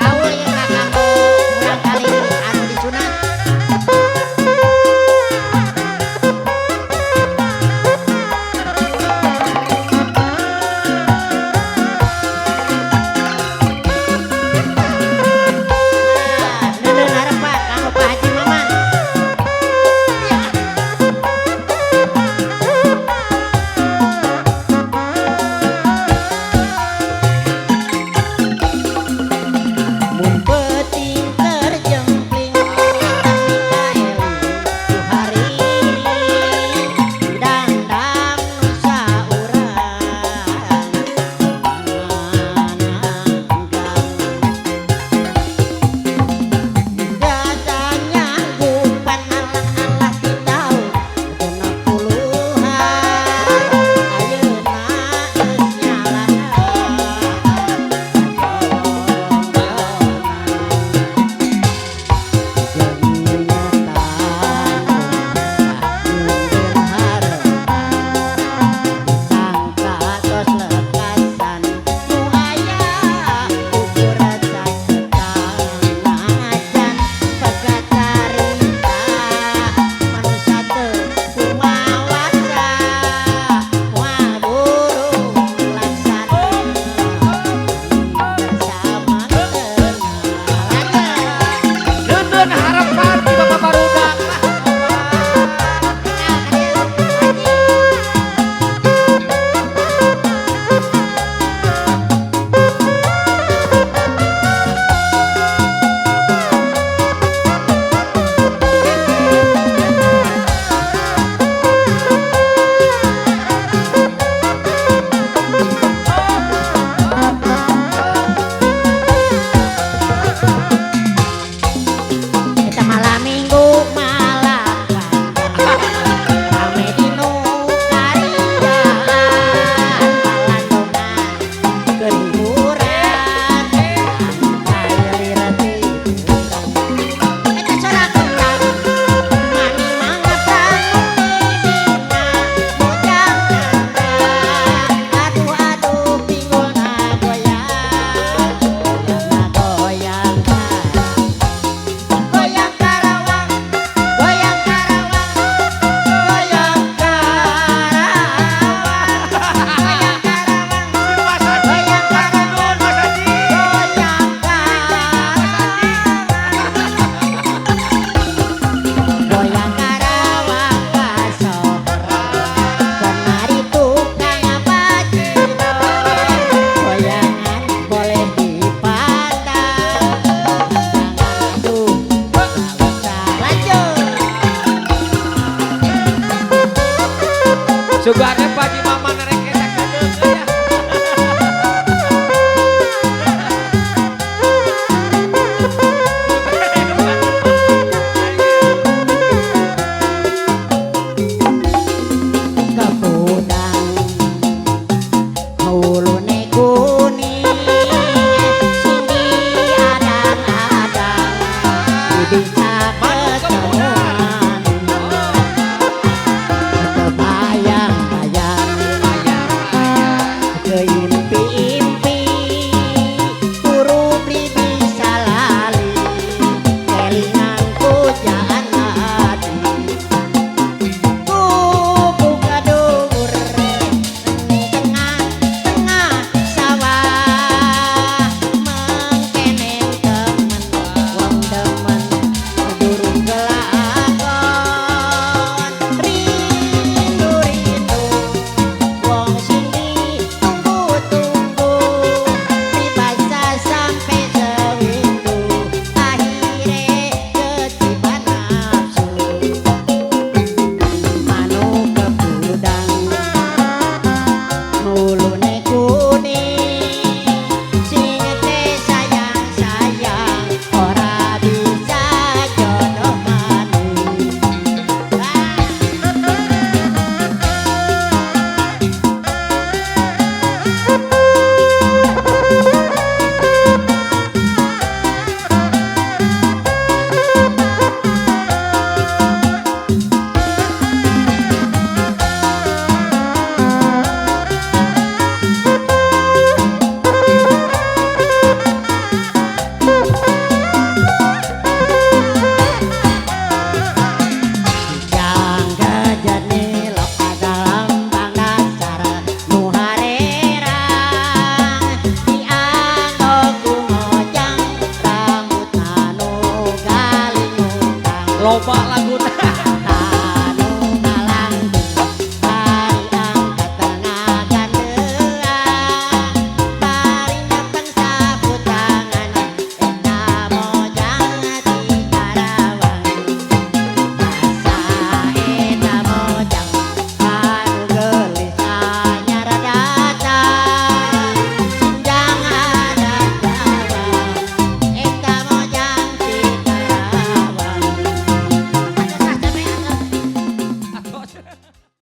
Kaul ieu ka kanggo murang kali anu disunat. Neundeun harepan kanggo Pak Haji Maman. Mun peuting terjempling eta Mikaeli ku hariring dangdang nu saurang Datanya gupan alah-alah di taun 60-an ayeuna geus nyalahan. Neundeun harepan ti Bapak barudak. Eta malam minggu malam panjang rame dinu kariaan palandongan keur hiburan aya lirati eta sora kendang mani mangatan dina mojang aduh aduh pinggulna goyang goyang goyang Karawang, goyang Karawang, goyang Karawang, goyang Karawang, Mas Haji, goyang Karawang, Mas Haji. Goyang Karawang, goyang Karawang kasohor, kamari tukang bajidor, goyangan boleh dipatah, jangan aduh nggak usah lanjut. Sugane Pak Haji